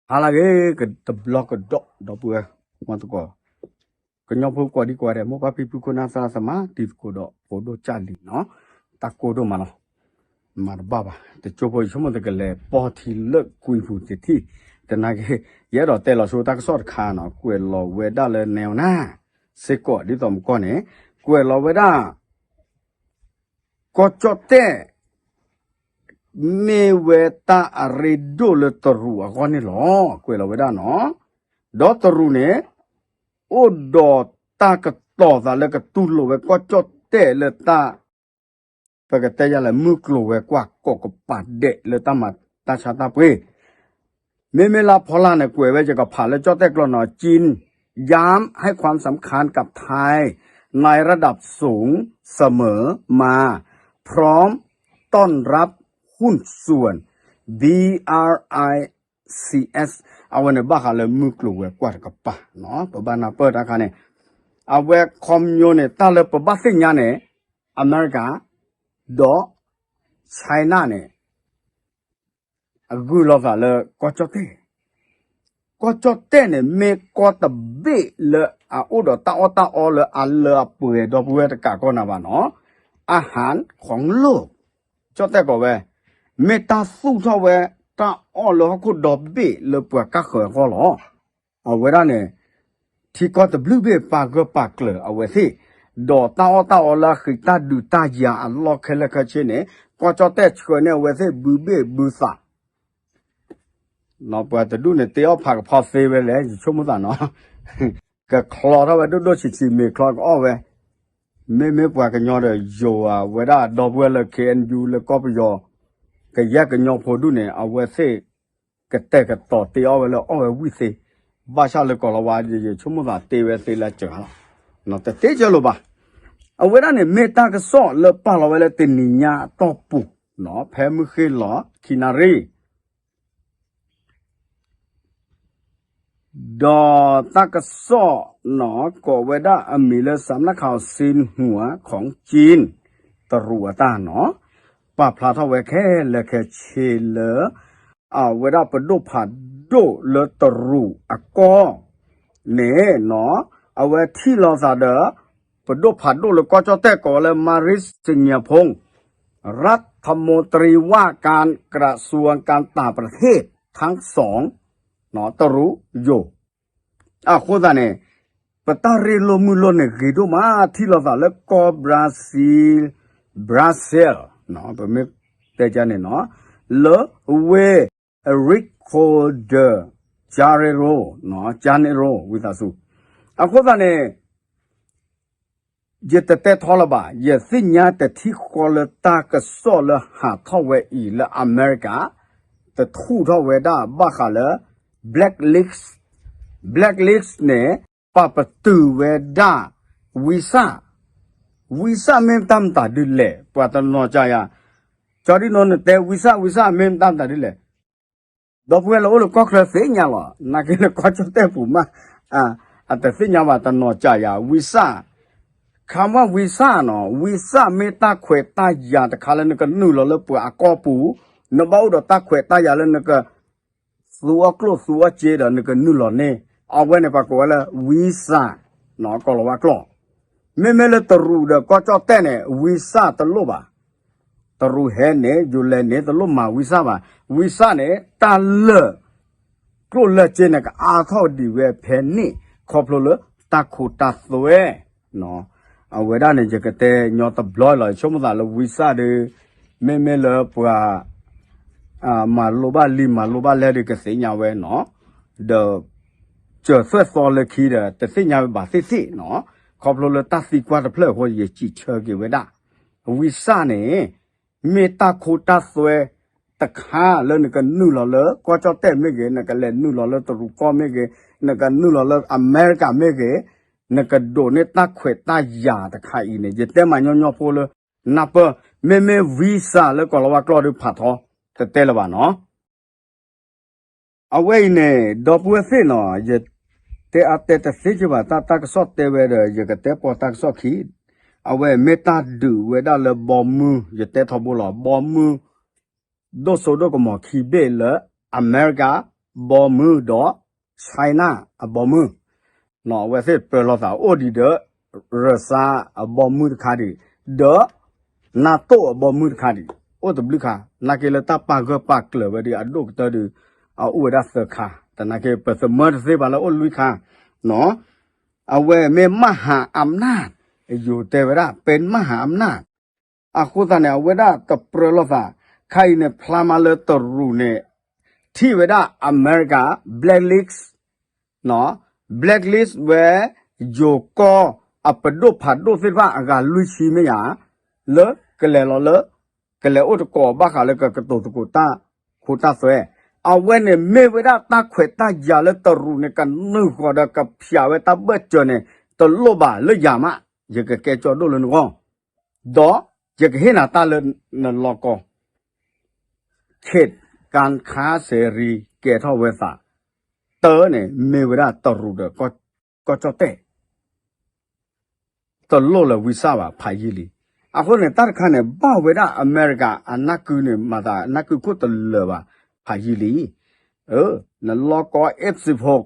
ဟါလၢအဂ့ၤ တဘျီကဒီး ဒီပုၢ်ဝဲၢ်မၤသကိး ကညီဖိကိးဒံကိးဂၤဒဲး မိၢ်ပၢ်ဖံဖုခိၣ်နၢ်သရၣ်သမါ တံၤသကိးဒီးဖိဒိၣ်ကၢ်လံၤနီၤ, တၢ်ကိၢ်ဒိၣ်မးလီၤ. မၤတဘၣ်ဘၣ် တကၠိဖိယဆိကမိၣ်တကလဲၤပီၢ်ထံလၢကွံာ်ပူၤတထံၣ်, သနာ်က့ ယအဲၣ်ဒိးတဲလီၤဆိတၢ်ကစီၣ်တခါနီၤ, ကွဲးလီၤဝဲဒၣ်လၢ နဲဝ်နၢ် စ့ၢ်ကီး ဒ်သိးမကီၢ်န့ၣ် ကွဲးလီၤဝဲဒၣ် ကီၢ်ကၠီၣ်တဲၣ် မ့ၢ်ဝဲတၢ်အရ့ဒိၣ်လၢတရူးအဂီၢ်န့ၣ်လီၤ. ကွဲးလီၤဝဲဒၣ်နီၤ, ဒီးတရူးန့ၣ် အိၣ်ဒီးတၢ်ကတီၤသးလၢကတူၢ်လိာ်ဝဲကီၢ်ကၠီၣ်တဲၣ်လၢတၢ် ပကတဲယၤလဲၣ် မုၢ်ကျိၤဝဲၤကွာ်ကိးကပၤဒဲးလၢတၢ်မၤတၢ်ဆါတၢ်ပှ့ၤ မ့မ့ၢ်လၢဖီလာ်န့ၣ် ကွဲးဝဲယကဖးလၢကၠီၣ်တဲၣ်ကျိာ်နီၤ, จีนย้ำให้ความสำคัญกับไทยในระดับสูงเสมอมา พร้อมต้อนรับหุ้นส่วน บริษัท အဝဲန့ၣ်ဘၣ်ဃးလၢမုၢ်ကျိၤဝဲၤကွာ်တကပၤနီၤ, ပဘၣ်နၢ်ပၢၢ်တၢ်ခါန့ၣ် အဝဲခီပညီန့ၣ် တၢ်လၢပဘၣ်သ့ၣ်ညါန့ၣ် အမဲရကၤ ဒီး China န့ၣ် အဂုာ်လိာ်သးလၢကီၢ်ကၠီၣ်တဲၣ်, ကီၢ်ကၠီၣ်တဲၣ်န့ၣ် မ့ၢ်ကီၢ်တဘ့ၣ်လၢအအိၣ်ဒီးတၢ်အီၣ်တၢ်အီလၢအလၢအပှဲၤဒီပုၢ်ဝဲၢ်တကးကီၢ်နၤဘၣ်နီၤ, อาหารของโลก ကၠီၣ်တဲၣ်ကိးဝဲ မ့ၢ်တၢ်သူၣ်ထီၣ်ဝဲ တၢ်အီၣ်လၢဟီၣ်ခိၣ်ဒီဘ့ၣ်လၢပှၤကၢ်ဃၢၤအဂီၢ်လီၤ. အဝဲဒၣ်န့ၣ် ထံကီၢ်တဘျုးဘ့ၣ်ပာ်ဂၢၢ်ပာ်ကျၢၤအဝဲသ့ၣ်, ဒီးတၢ်အီၣ်တၢ်အီလၢအဃံးတၢ်ဒုးတၢ်ယၤအလီၢ်ခဲလၢာ်ခဲဆ့န့ၣ် ကီၢ်ကၠီၣ်တဲၣ်ဆှၢန့ၢ်အဝဲသ့ၣ်ဘုဘ့ၣ်ဘုသး ပှၤတဒူၣ်န့ၣ် တ့အီၣ်ဖးကဖီသ့ဝဲလဲၣ် ယဆိကမိၣ်သးနီၤ, ကချီထီၣ်ဝဲဒိၣ်ဒိၣ်ဆံးဆံး မ့ၤချီကအီၣ်ဝဲ, မ့မ့ၢ်ပှၤကညီဒီးယိၤဧါ ဝဲဒၣ်ဒီပုၢ်ဝဲၢ်လၢ K N U လၢကီၢ်ပယီၤ ကယဲၢ်ကညီဖိဒူၣ်န့ၣ် အဝဲသ့ၣ် ကတဲာ်ကတီၤတ့အီၣ်ဝဲလၢအီၣ်ဝဲဝံၣ်သ့, ဘၣ်ဆၣ်လၢကိးလီၤဝါ ယဆိကမိၣ်သးတ့ဝဲသ့လၢစှၤလီၤ, တတ့ကၢလိာ်ဘၣ်. အဝဲဒၣ်န့ၣ် မ့ၢ်တၢ်ကစီၣ်လၢပာ်လီၤဝဲလၢတနံၤညါအတီၢ်ပူၤ, ဖဲမုၢ်ဃ့ၢ်လီၤခံနၣ်ရံၣ် ဒီးတၢ်ကစီၣ်နီၤ ကိးဝဲဒၣ်အမံၤလၢ สำนักข่าวซินหัวของจีน တရူးအတၢ်နီၤ, ပာ်ဖျါထီၣ်ဝဲခဲလၢာ်ခဲဆ့လၢ အဝဲဒၣ်ပဒိၣ်ဖးဒိၣ်လၢတရူးအကီၢ်န့ၣ်နီၤ, အဝဲထံၣ်လိာ်သးဒီး ပဒိၣ်ဖးဒိၣ်လၢကီၢ်ကၠီၣ်တဲၣ်ကိးဝဲလၢ มาริส เสงี่ยมพงษ์ รัฐมนตรีว่าการกระทรวงการต่างประเทศทั้งสอง တရူးယိၤ အဃိသတးန့ၣ် ပတၢ်ရ့လိာ်မုာ်လိာ်န့ၣ်ဂ့ၤဒိၣ်မး ထံၣ်လိာ်သးလၢကီၢ် Brazil, Brazil ပမ့ၢ်တဲကန့ၣ်နီၤ လၢဝ့ၢ် Rio de Janeiro, Janeiro ဝံသးစူၤ, အဃိသတးန့ၣ် ယတတဲထီလၢၤဘၣ်, ယသ့ၣ်ညါတထံၣ်ဃီလၢတၢ်ကစီၣ်လၢဟးထီၣ်ဝဲအံၤလၢအမဲရကၤ တထူၣ်ထီၣ်ဝဲဒၣ်ဘၣ်ဃးလၢ blacklist, blacklist န့ၣ် ပာ်ပတုာ်ဝဲဒၣ် visa, visa မ့ၢ်တၢ်မတၤဒ်လဲၣ် ပှၤတနီၤစၢ်ယၤ, ကၠီဒ်နီၤနတဲ visa, visa မ့ၢ်တၢ်မတၤဒ်လဲၣ် ဒီပုၢ်ဝဲၢ်လၢအိၣ်လၢကီၢ်ချၢသ့ၣ်ညါလီၤ, နာ်က့လၢကီၢ်ကၠီၣ်တဲၣ်ပူၤမး, အတသ့ၣ်ညါဘၣ်တနီၤစၢ်ယၤ visa, ခါမ့ၢ် visa နီၤ visa မ့ၢ်တၢ်ခွဲးတၢ်ယာ်တခါလၢနကနုာ်လီၤလၢပှၤအကီၢ်ပူၤ, နဘၣ်အိၣ်ဒီးတၢ်ခွဲးတၢ်ယာ်လၢနက သူအီၣ်ကျိၣ်သူအီၣ်စ့ဒီးနကနုာ်လီၤန့ၣ်, အဝဲန့ၣ်ပှၤကိးဝဲလၢ visa နီၤ ကိးလီၤဝါကျိာ်, မ့မ့ၢ်လၢတရူးဒီးကီၢ်ကၠီၣ်တဲၣ်န့ၣ် visa တလိၣ်ဘၣ် တရူးဟဲန့ၣ် ယူၤလဲန့ၣ် တလိၣ်မၤ visa ဘၣ်, visa န့ၣ် တၢ်လၢာ် ကျိၣ်လၢာ်စ့န့ၣ် ကအါထီၣ်ဒံးဝဲဖဲန့ၣ် ခီဖျိလၢတၢ်ခိတၢ်သွဲ အဝဲဒၣ်န့ၣ် ယကတဲညီတဘျီလီၤ, ယဆိကမိၣ်သးလၢ visa ဒီး မ့မ့ၢ်လၢပှၤ မၤလိဘၣ်လံ မၤလိဘၣ်လဲၢ်ဒီးကသ့ၣ်ညါဝဲနီၤ, ဒီး စၢၤသွဲၣ်သီလၢခံဒီး တသ့ၣ်ညါဝဲဘၣ်သ့ၣ်သ့ၣ်နီၤ, ခီဖျိလၢတၢ်သံကွၢ်တဖျၢၣ်အဃိ ယစံးဆၢက့ၤဝဲဒၣ်, visa န့ၣ် မ့ၢ်တၢ်ခိတၢ်သွဲတခါလၢနကနုာ်လီၤလၢကီၢ်ကၠီၣ်တဲၣ်မ့ၢ်ဂ့ၤ, နကလဲၤနုာ်လီၤလၢတရူးကီၢ်မ့ၢ်ဂ့ၤ, နကနုာ်လီၤလၢအမဲရကၤမ့ၢ်ဂ့ၤ, နကဒိးန့ၢ်တၢ်ခွဲးတၢ်ယာ်တခါအံၤန့ၣ် ယတဲမၤညီညီဖိလၢ နၢ်ပၢၢ်, မ့မ့ၢ် visa လၢကိးလီၤဝါကျိာ်ဒီးဖးထီ တတဲလၢၤဘၣ်နီၤ. အဝဲအံၤန့ၣ် ဒီပုၢ်ဝဲၢ်သ့ၣ်နီၤ, ယတဲအါတဲတသ့က့ဘၣ် တၢ်တၢ်ကစီၣ်တဲဝဲဒီး ယကတဲပိာ်တၢ်ကစီၣ်ခံ, အဝဲမ့ၢ်တၢ်ဒုးဝဲဒၣ်လၢဘီမုၢ် ယတဲထီဘိလီၤ, ဘီမုၢ် ဒိၣ်စိဒိၣ်ကမီၤခံဘ့ၣ်လၢအမဲရကၤ အဝဲသ့ၣ်တပျၢၤလိာ်သးအိၣ်ဒံးဒီး Russia အဘီမုၢ်, အဝဲသ့ၣ်တပျၢၤလိာ်သးအိၣ်ဒံးဒီး Russia အဘီမုၢ်တခါဒံး, ဒီး NATO အဘီမုၢ်တခါဒံး, အိၣ်တဘျုးခါ, နာ်က့လၢတၢ်ပာ်ဂၢၢ်ပာ်ကျၢၤဝဲဒၣ်အဒိၣ်ကတၢၢ်ဒီး အအိၣ်ဝဲဒၣ်သၢခါ, တနာ်က့ ပသမၢတသ့ဘၣ်လၢအိၣ်လွံၢ်ခါ, နီၤ အဝဲမ့ၢ် မဟာอำนาจ, ယိၤတဲဝဲဒၣ် เป็นมหาอำนาจ, အဃိသတးန့ၣ် အဝဲဒၣ်တပျၢၤလိာ်သး, ခါအံၤန့ၣ် ဖျါမးလၢတရူးန့ၣ် ထံၣ်ဝဲဒၣ် အမဲရကၤ blacklist, blacklist ဝဲ ယိၤကီၢ်အပဒိၣ်ဖးဒိၣ်သ့ၣ်တဖၣ်အဂၤလွံၢ်ဆံမ့ၢ်ယၤ, လၢကလဲၤလီၤလၢ ကလဲၤအိၣ်တကိးဘၣ်ဃးလၢကကတိၤသကိးတၢ်ခိတၢ်သွဲ, အဝဲန့ၣ်မ့ၢ်ဝဲဒၣ်တၢ်ခွဲးတၢ်ယာ်လၢတရူးန့ၣ် ကနုာ်ဃီၤဒီးကဖျးဝဲတၢ်ဘၢၣ်စၢၤန့ၣ် တလိၣ်ဘၣ်လၢယၤမး, ယကကဲကၠီဒိၣ်လၢနဂီၢ်, ဒီးယကဟ့ၣ်နၤတၢ်လၢနလီၢ်ကီၢ် เขตการค้าเสรี ကဲထီၣ်ဝဲသး, တၢ်န့ၣ် မ့ၢ်ဝဲဒၣ်တရူးဒီး ကီၢ်ကၠီၣ်တဲၣ်, တလိၣ်လၢ visa ဘၣ်ဖးယံာ်လံ. အဃိန့ၣ် တၢ်တခါန့ၣ် ဘၣ်ဝဲဒၣ်အမဲရကၤအနၢ်ကုန့ၣ် မၤသးအနၢ်ကုခိၣ်တလၢာ်ဘၣ်ဖးယံာ်လံ. နလီၢ်ကီၢ် F sixteen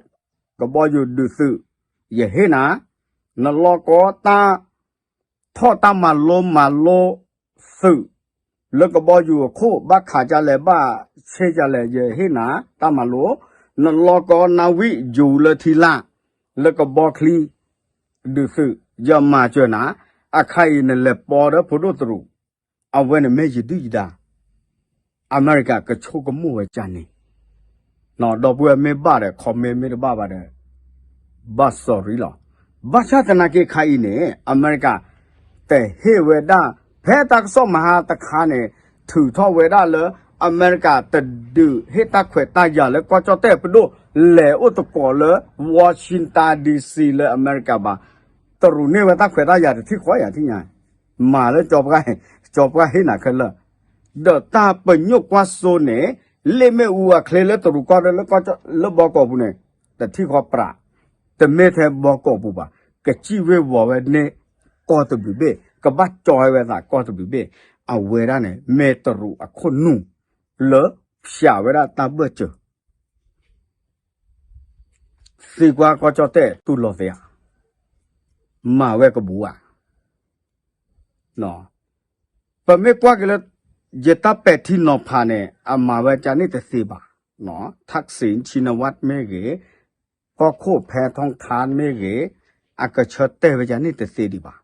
ကဘီယူၤဒုးသုး, ယဟ့ၣ်နၤ, နလီၢ်ကီၢ်တၢ် ထီၣ်တၢ်မၤလိမၤလိသုး လၢကဘီယူၤအခိၣ် ဘၣ်ခးကလဲၣ် ဘၣ်ဆ့ကလဲၣ် ယဟ့ၣ်နၤတၢ်မၤလိ, နလီၢ်ကီၢ်နၣ်ဝံၣ်ယူၤလၢထံလာ် လၢကဘီချံ ဒုးသုး ယမၤစၢၤနၤ, အခါအံၤနလဲၤပိာ်ဒီးဖိဒိၣ်တရူး, အဝဲန့ၣ်မ့ၢ်ယဒုၣ်ယဒါ အမဲရကၤကဆိကမိၣ်ဝဲကန့ၣ်, ဒီပုၢ်ဝဲၢ်မ့ၢ်ဘၣ်ဒီး comment မ့ၢ်တဘၣ်ဘၣ်ဒီး ဘၣ် sorry လီၤ. ဘၣ်ဆၣ်သနာ်က့ခါအံၤန့ၣ် အမဲရကၤ တဟ့ၣ်ဝဲဒၣ် ဖဲတၢ်ကစီၣ်မဟါတခါန့ၣ် ထုးထီၣ်ဝဲဒၣ်လၢ အမဲရကၤတဒုးဟ့ၣ်တၢ်ခွဲးတၢ်ယာ်လၢကီၢ်ကၠီၣ်တဲၣ်ပဒိၣ် လဲၤအိၣ်သကိးလၢ Washington D C လၢအမဲရကၤဘၣ်. တရူးန့ၢ်ဝဲတၢ်ခွဲးတၢ်ယာ်တထံၣ်ဃီယၤထံၣ်ညါ, မၤလၢ ကၠီပှၢ်ဟ့ၣ်နၤခဲလၢာ်, ဒီးတၢ်ပညိၣ်ကွၢ်စိန့ၣ် လ့ၣ်မ့ၣ်အူအချ့လၢတရူးကီၢ်ဒီး လၢဘီကီးပူၤန့ၣ် တထံၣ်ဃီပြး, တမ့ၢ်ထဲဘီကီးပူၤဘၣ်, ကစံၣ်ဝ့ၤဝီၤဝဲန့ၢ်ကီၢ်တဘျုးဘ့ၣ်, ကဘၣ်ကၠီဝဲသးကီၢ်တဘျုးဘ့ၣ်, အဝဲဒၣ်န့ၣ် မ့ၢ်တရူးအခိၣ်နူာ် လၢဖျးဝဲဒၣ်တၢ်ဘၢၣ်စၢၤ သံကွၢ်ကီၢ်ကၠီၣ်တဲၣ်တူၢ်လိာ်သ့ဧါ, မၤဝဲကဘူးဧါ. ပမ့ၢ်ကွၢ်က့ၤလၢ ယတၢ်ပဲာ်ထံနီၤဖးန့ၣ် အမၤဝဲကန့ၣ်တသ့ဘၣ်. ထၣ်စ့ၣ် ခၠံနဝၣ်မ့ၢ်ဂ့ၤ, ကီၢ်ခိၣ်ဖဲထီၣ်ခါမ့ၢ်ဂ့ၤ, အကဆၢတဲာ်ဝဲကန့ၣ်တသ့ဒံးဘၣ်.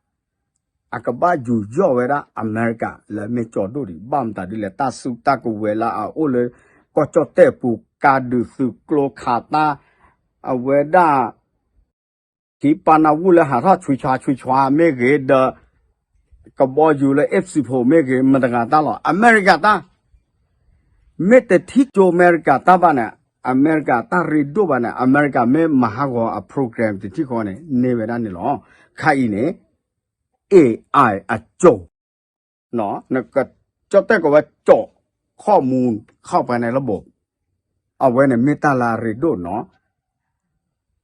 အကဘၣ်ယူးယီၣ်ဝဲဒၣ်အမဲရကၤလၢမ့ၢ်ကၠီဒိၣ်ဒံး ဘၣ်မတၤဒ်လဲၣ် တၢ်စုတၢ်ကဝဲၤလၢအအိၣ်လၢ ကီၢ်ကၠီၣ်တဲၣ်ပူၤ ကးဒုးသုးကျိၤခးတၢ် အဝဲဒၣ် ဟံးပာ်နၢ်ဝူၣ်လၢဟးထီၣ်ဆွံဆွါဆွံဆွါမ့ၢ်ဂ့ၤဒီး ကဘီယူၤလၢ F sixteen မ့ၢ်ဂ့ၤ မတၤတဂၤတၢ်လီၤ အမဲရကၤတၢ် မ့ၢ်တထံၣ်ကၠိအမဲရကၤတၢ်ဘၣ်န့ၣ် အမဲရကၤတၢ်ရ့ဒိၣ်ဘၣ်န့ၣ် အမဲရကၤမ့ၢ်မၤဟးဂီၤအ program တထံၣ်ဃီန့ၣ် န့ၢ်ဝဲဒၣ်န့ၣ်လီၤ. ခါအံၤန့ၣ် AI အကၠိ နက ကၠီၣ်တဲၣ်ကီးဝဲကၠိ ข้อมูล เข้าไปในระบบ အဝဲန့ၣ်မ့ၢ်တၢ်လၢအရ့ဒိၣ်နီၤ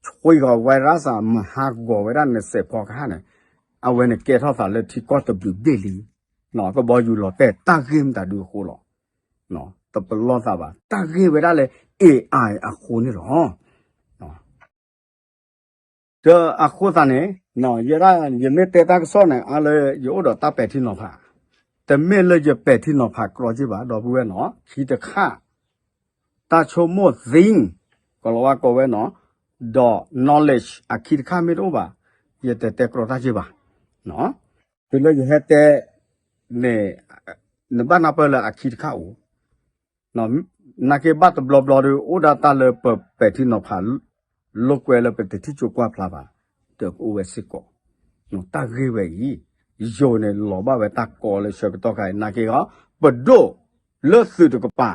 ဆွံဂီၤ virus မၤဟးဂီၤဝဲဒၣ်နစဲးဖီကဟၣ်န့ၣ် အဝဲန့ၣ်ကဲထီၣ်သးလၢထံကီၢ်တဘျုးဘ့ၣ်လံ. ကဘီယူၤလီၤတဲာ်တၢ်ဂ့ၢ်မတၤဒုအဃိလီၤ. တပလီၢ်သးဘၣ် တၢ်ဂ့ၢ်ဝဲဒၣ်လၢ AI အဃိန့ၣ်လီၤ. ဒီးအဃိသတးန့ၣ် ယဲဒၣ် ယမ့ၢ်တဲတၢ်ကစီၣ်န့ၣ် အါလၢယအိၣ်ဒီးတၢ်ပဲာ်ထံနီၤဖး, တမ့ၢ်လၢယပဲာ်ထံနီၤဖးကြီက့ဘၣ် ဒီပုၢ်ဝဲၢ်နီၤ ခံတခါ တၢ်ဆိကမိၣ် သ့ၣ် ကလီၤဝါကိးဝဲနီၤ ဒီး knowledge အခံတခါမ့ၢ်တအိၣ်ဘၣ် ယတတဲကြီတၢ်က့ဘၣ်. တုၤလၢယဟဲတဲန့ၣ် နဘၣ်နၢ်ပၢၢ်လၢအခံတခါအိၣ် နာ်က့ဘၣ်တဘျီဘျီဒီး အိၣ်ဒၣ်တၢ်လၢပပဲာ်ထံနီၤဖး လိာ်ကွဲလၢပတထံၣ်ကၠိကွၢ်ဖျါဘၣ် ဒီးကအိၣ်ဝဲစ့ၢ်ကီး. တၢ်ဂ့ၢ်ဝဲအံၤ ယိၤန့ၣ်လီၤဘၣ်ဝဲတၢ်ကီလၢဆၢကတီၢ်ခါအံၤ နာ်က့ဂီၢ် ပဒိၣ်လၢသုးတကပၤ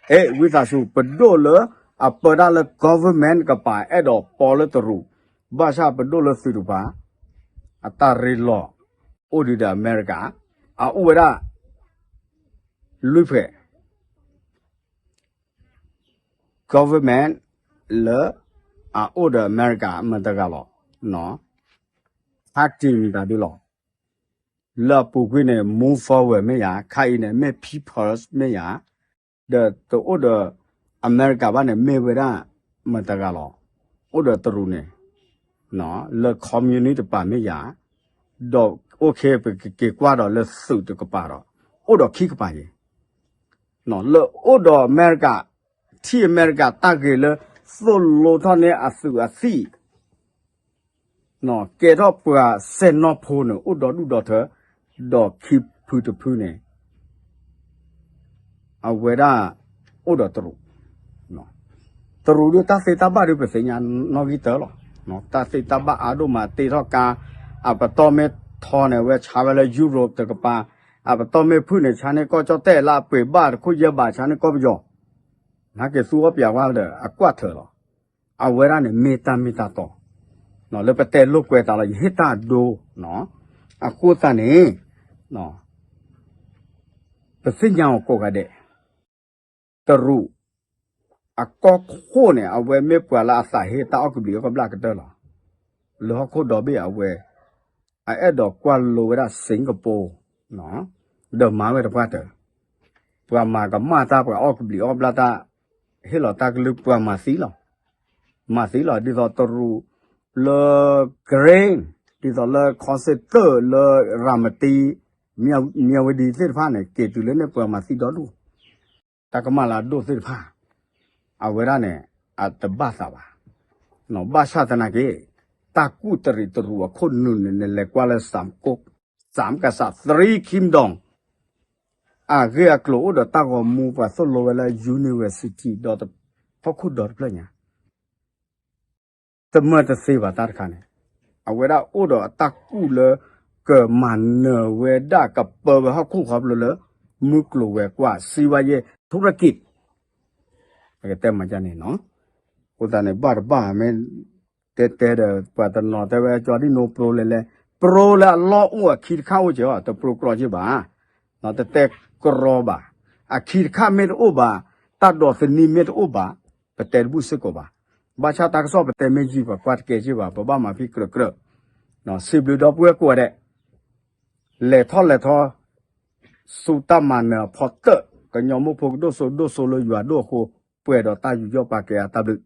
အဲၣ် ဝံသးစူၤ ပဒိၣ်လၢအပၢဒၣ်လၢ government တကပၤ အဲၣ်ဒိးပီလၢတရူး ဘၣ်ဆၣ်ပဒိၣ်လၢသုးတကပၤ အတၢ်ရ့လိာ် အိၣ်ဒံးဒီးအမဲရကၤ အအိၣ်ဝဲဒၣ် လွံၢ်ဖျၢၣ် government လၢအအိၣ်ဒီးအမဲရကၤမတၤတဂၤလီၤ. ဟးက့ၤမတၤဒုလီၤ. လၢအပူၤကွံာ်န့ၣ် move forward မ့ၢ်ယၤ ခါအံၤန့ၣ် မ့ၢ် people's မ့ၢ်ယၤ ဒီးတအိၣ်ဒီး အမဲရကၤဘၣ်န့ၣ် မ့ၢ်ဝဲဒၣ် မတၤတဂၤလီၤ. အိၣ်ဒီးတရူးန့ၣ် လၢ communist တပၤမ့ၢ်ယၤ, ဒီးအိၣ်ခဲ ပကက့ၤကွၢ်ဒီးလၢသုးတကပၤဒီး အိၣ်ဒီးခံကပၤယဲၢ်, လၢအိၣ်ဒီးအမဲရကၤ, ထံၣ်အမဲရကၤတၢ်ဂ့ၤလၢ သိၣ်လိထီၣ်န့ၢ်အသုးအသံၣ် ကဲထီၣ်ပှၤစဲၣ်နီၣ်ဖိန့ၣ် အိၣ်ဒီဒူၣ်ဒီထၢ, ဒီးခံဖုတဖုန့ၣ် အဝဲဒၣ်အိၣ်ဒီးတရူး, တရူးဒုးတၢ်သ့တၢ်ဘၣ်ဒုးပသ့ၣ်ညါနီၣ်ဂံၢ်တၢလီၤ. တၢ်သ့တၢ်ဘၣ်အါဒိၣ်မးတ့ထီၣ်ကါ, အပတီၢ်မ့ၢ်ထီန့ၣ် အဝဲဆါဝဲလၢ Europe တကပၤ, အပတီၢ်မ့ၢ်ဖုၣ်န့ၣ် ဆါန့ၢ်ကီၢ်ကၠီၣ်တဲၣ်လၢအပှ့ၤဘၣ်တခိၣ်ယဲၢ်ဘး ဆါန့ၢ်ကီၢ်ပယီၤ, နာ်က့ၤသူအီၣ်ပၠးဝါဒီးအကွၢ်ထၢၣ်လီၤ. အဝဲဒၣ်န့ၣ်မ့ၢ်တၢ်မ့ၢ်တၢ်တီ လၢပတဲလိာ်ကွဲတၢ်လီၤ ယဟ့ၣ်တၢ်အဒိ, အဃိသတးန့ၣ် ပသ့ၣ်ညါအီၤကိးဂၤဒဲး, တရူး အကီၢ်ခိၣ်န့ၣ် အဝဲမ့ၢ်ပှၤလၢအသးဟ့တၢ်အီၣ်ကဘျံးအီၣ်ကဘျၣ်ကတၢၢ်လီၤ. လၢဟီၣ်ခိၣ်ဒီဘ့ၣ်အဝဲ အအဲၣ်ဒိးကွၢ်လိဝဲဒၣ် Singapore ဒီးမၤဝဲတပှၢ်တၢၢ်, ပှၤမၤကမၣ်တၢ် ပှၤအီၣ်ကဘျံးအီၣ်ကဘျၣ်တၢ် ဟ့ၣ်လီၤတၢ်ကလုၢ် ပှၤမၤသံလီၤ. မၤသံလီၤ ဒ်သိးတရူးလၢ Grain ဒ်သိးလၢ ခီစ့ၣ်တၢၣ် လၢရၤမတံ မံဝဲဒံသ့ၣ်တဖၣ်န့ၣ် က့ၤတုၤလၢန့ၣ်ပှၤမၤသံဒီဒူၣ် တၢ်ကမၣ်လၢအဒိၣ်သ့ၣ်တဖၣ်, အဝဲဒၣ်န့ၣ် အတဘၣ်သးဘၣ်. ဘၣ်ဆၣ်သနာ်က့ တၢ်ကူၣ်တရံးတရူးအခိၣ်နူာ်န့ၣ် နလဲၤကွၢ်လၢ စၢမ်ကစၢ် three kingdom အဂ့ၢ်အကျိၤအိၣ်ဒီးတၢ်ဂီၤမူ ပှၤသိၣ်လိဝဲလၢ university ဒီးဟီၣ်ခိၣ်ဒီတဖျၢၣ်ညါ တမၢတသ့ဘၣ်တၢ်တခါန့ၣ်, အဝဲဒၣ်အိၣ်ဒီးအတၢ်ကူၣ်လၢ ကမၤနၢၤဝဲဒၣ်ကပၢဝဲဟီၣ်ခိၣ်ခီဖျိလၢ မုၢ်ကျိၤဝဲၤကွာ် စံးဝါယဲၢ် ထူရကံး ပကတဲမၤဒ်န့ၣ်နီၤ, အဃိသတးန့ၣ် ဘၣ်တဘၣ်မ့ၢ် တဲတဲဒီး ပှၤတနီၤတဲဝဲ ကၠီဒံၣ်နိပြိလဲၤလဲၤ, ပြိလၢအလီၢ်အိၣ်အခံတခါအိၣ်က့ၤအီၤ တပြိကြီဘၣ်, တတဲကြီဘၣ်, အခံတခါမ့ၢ်တအိၣ်ဘၣ်, တၢ်ဒိးသန့ၤမ့ၢ်တအိၣ်ဘၣ်, ပတဲတဘူၣ်စ့ၢ်ကီးဘၣ်. ဘၣ်ဆၣ်တၢ်ကစီၣ်ပတဲမ့ၢ်ယံာ် ပှၤကွၢ်တကဲက့ၤဘၣ်, ပဘၣ်မၤဖံးကြၢးကြၢး, စံးဘျုးဒီပုၢ်ဝဲၢ်ကိးဂၤဒဲး, လဲၤထီၣ်လဲၤထီ ဆူတၢ်မၤနၢၤအဖီတၢၣ်, ကညီမိၢ်ဖိကဒိၣ်စိဒိၣ်စိလၢယွၤဒိၣ်အဃိ, ပှဲၤဒီးတၢ်ယူးယီၣ်ပာ်ကဲအတၢ်ဘျုး